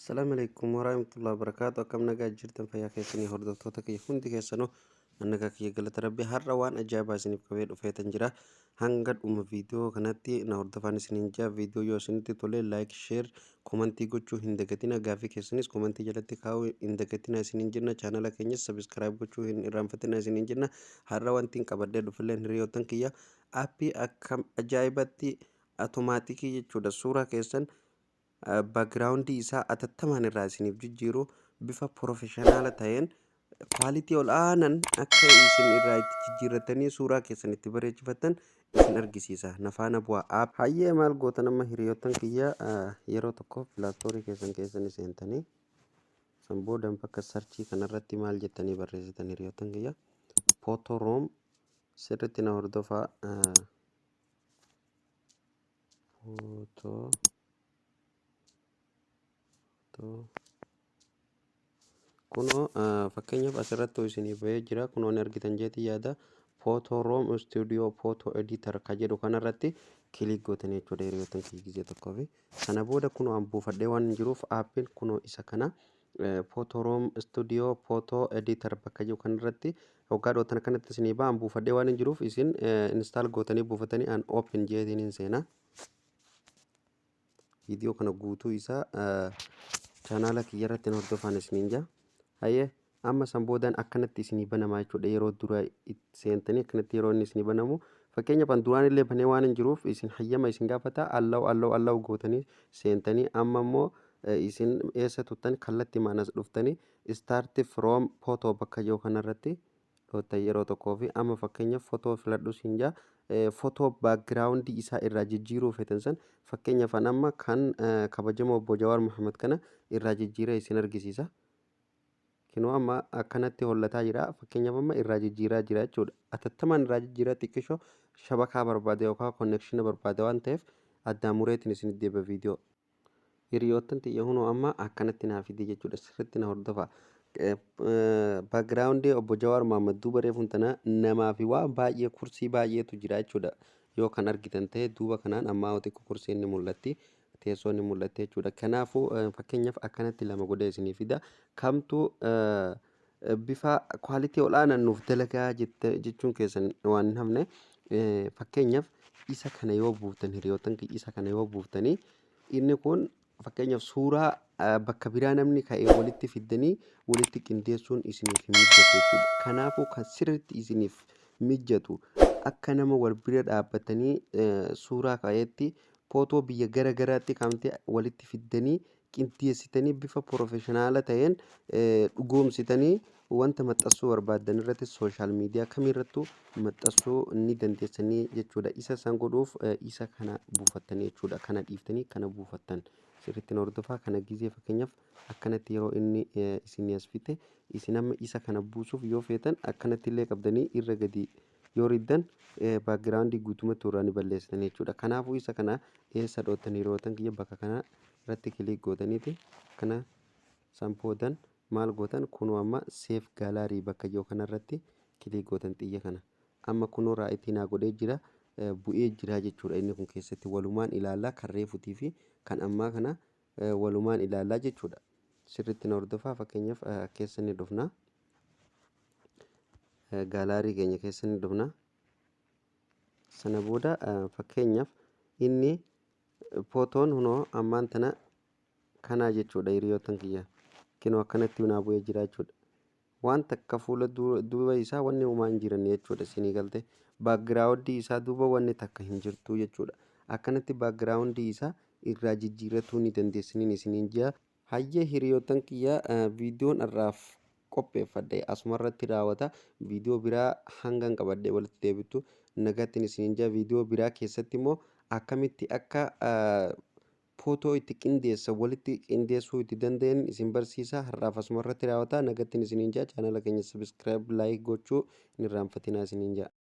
Assalamu alaikum warahmatullahi wabarakatuh. Akkam nagaa jirtan? Fayyaa keessanii? Hordoftoota kiyya hundi keessanuu, nagaa kiyya, galata Rabbi. Har'a waan ajaa'ibaa isiniif qabee dhufeetan jira. Hanga dhuma viidiyoo kanatti na hordofaan isiniin jira. Viidiyoo yoo isinitti tole, like, share, comment gochuu hin dagatina. Gaaffii keessanis comment jalatti kaa'uu hin dagatina isiniin jenna. Chaanala keenyas subscribe gochuu hin irraanfatina isiniin jenna. Har'a wanti hin qabadhee dhufilleen, hiriyoottan kiyya, app akkam ajaa'ibatti automatic jechuudha, suuraa keessan background isaa atattamaan irraa isiniif jijjiiru, bifa professional ta'een, quality ol aanan akka isin irraa itti jijjiirratanii suuraa keessan itti bareechifattan isin argisiisa. Na faana bu'aa. App hayyee, maal gootan amma, hiriyoottan kiyya? Yeroo tokko Play Store keessan keessan seentanii, san boodan bakka search kanarratti maal jettanii barreessitan, hiriyoottan kiyya? Photoroom. Sirriitti na hordofaa. Photo kunoo, fakkeenyaaf asirratti isinii bahee jira. Kunoo ni argitan jeetii yaada. Photoroom Studio Photo Editor ka jedhu kanarratti click gootanii jechuudha, hiriyoottan kiyya, gizee tokkoo fi sana booda kunoo an buufadhee waan hin jiruuf, appiin kunoo isa kana, Photoroom Studio Photo Editor bakka jiru kanarratti hoggaa dhootan akkanatti isinii ba'a. An buufadhee waan hin jiruuf, isin install gootanii buufatanii, an open jeetiin hin seena. Viidiyoo kana guutuu isaa chaanaala kiyya irratti hordofaan isiniin jaa. Hayyee, amma san boodaan akkanatti isinii banamaa jechuudha. Yeroo dura seentanii akkanatti yeroo inni isinii banamu, fakkeenyaaf an duraan illee banee waan hin jiruuf, isin hayyama isin gaafata. Allow, allow, allow gootanii seentanii, amma immoo isin eessa tuttan? Kallattii maanas dhuftanii start from photo bakka jiru kanarratti dhoottan yeroo tokkoo fi amma fakkeenyaaf fotoo filadhu siin jaa. Fotoo background isaa irraa jijjiiruu feetan san, fakkeenyaaf an amma kan kabajamoo obbo Jawaar Mohaammed kana irraa jijjiiree isin argisiisa. Kinoo amma akkanatti hollataa jira. Fakkeenyaaf amma irraa jijjiiraa jira jechuudha. Atattamaan irraa jijjiiraa, xiqqishoo shabakaa barbaada yookaan connection barbaada waan ta'eef, addaan mureetiin isin deeba viidiyoo. Hiriyoottan xiyya, hunoo amma akkanatti naa fide jechuudha. Sirriitti na hordofa. Background obbo Jawaar Mohaammed duuba reefuun tana namaa fi waan baay'ee, kursii baay'eetu jira jechuudha. Yoo kan argitan ta'e, duuba kanaan ammaa xiqqoo kursiin ni mul'atti. Teessoon ni mul'atti jechuudha. Kanaafuu fakkeenyaaf akkanatti lama godhee isinii fida. Kamtu bifa quality ol'aanaan nuuf dalagaa jechuun keessan waan hin hafne. Fakkeenyaaf isa kana yoo buuftan, hiriyoottan, isa kana yoo buuftanii, inni kun fakkeenyaaf suuraa bakka biraa namni ka'ee walitti fiddanii walitti qindeessuun isiniif hin mijatu jechuudha. Kanaafuu kan sirriitti isiniif mijatu, akka nama wal bira dhaabbatanii suuraa ka'eetti, footoo biyya gara garaatti kaa'amtee walitti fiddanii qindeessitanii, bifa professional ta'een dhugoomsitanii, wanta maxxansuu barbaaddan irratti, social media kamirrattuu maxxansuu ni dandeessanii jechuudha. Isa san godhuuf isa kana buufattanii jechuudha. Kana dhiiftanii kana buufattan. Sirriitti hordofaa. Kana gizee fakkeenyaaf akkanatti yeroo inni isin as fite, isin amma isa kana buusuuf yoo feetan, akkanatti illee qabdanii irra gadi yoo riddan, background guutumatti irraa ni balleessitan jechuudha. Kanaafuu isa kana eessa dhoottan, hiriyoottan kiyya? Bakka kana irratti click gootaniiti kana san boodan maal gootan? Kunoo amma save gallery bakka jiru kanarratti click gootan xiyya kana. Amma kunoo right naa godhee jira, bu'ee jira jechuudha. Inni kun keessatti walumaan ilaallaa, kan reefuutii fi kan ammaa kana walumaan ilaallaa jechuudha. Sirriitti na hordofaa. Fakkeenyaaf keessa ni dhufna. Gallery keenya keessa ni dhufna. Sana booda fakkeenyaaf inni footoon hunoo ammaan tana kanaa jechuudha, hiriyoottan kiyya. Kinoo akkanatti naa bu'ee jira jechuudha. Waan takka fuula duuba isaa wanni homaa hin jiran jechuudha, isinii galte? Background isaa duuba wanni takka hin jirtu jechuudha. Akkanatti background isaa irraa jijjiirratuu ni dandeessiniin isiniin jira. Hayyee, hiriyoottan kiyya, viidiyoon irraaf qopheeffadhe asumarratti raawwata. Viidiyoo biraa hangan qabadhee walitti deebittu nagaattiin isiniin jira. Viidiyoo biraa keessatti immoo akkamitti akka footoo itti qindeessa, walitti qindeessuu itti danda'an isin barsiisa. Har'aaf asumarratti raawwata. Nagaattiin isiniin jira. Chaanala keenya subscribe, like gochuu hin irraanfatinaa isiniin jira.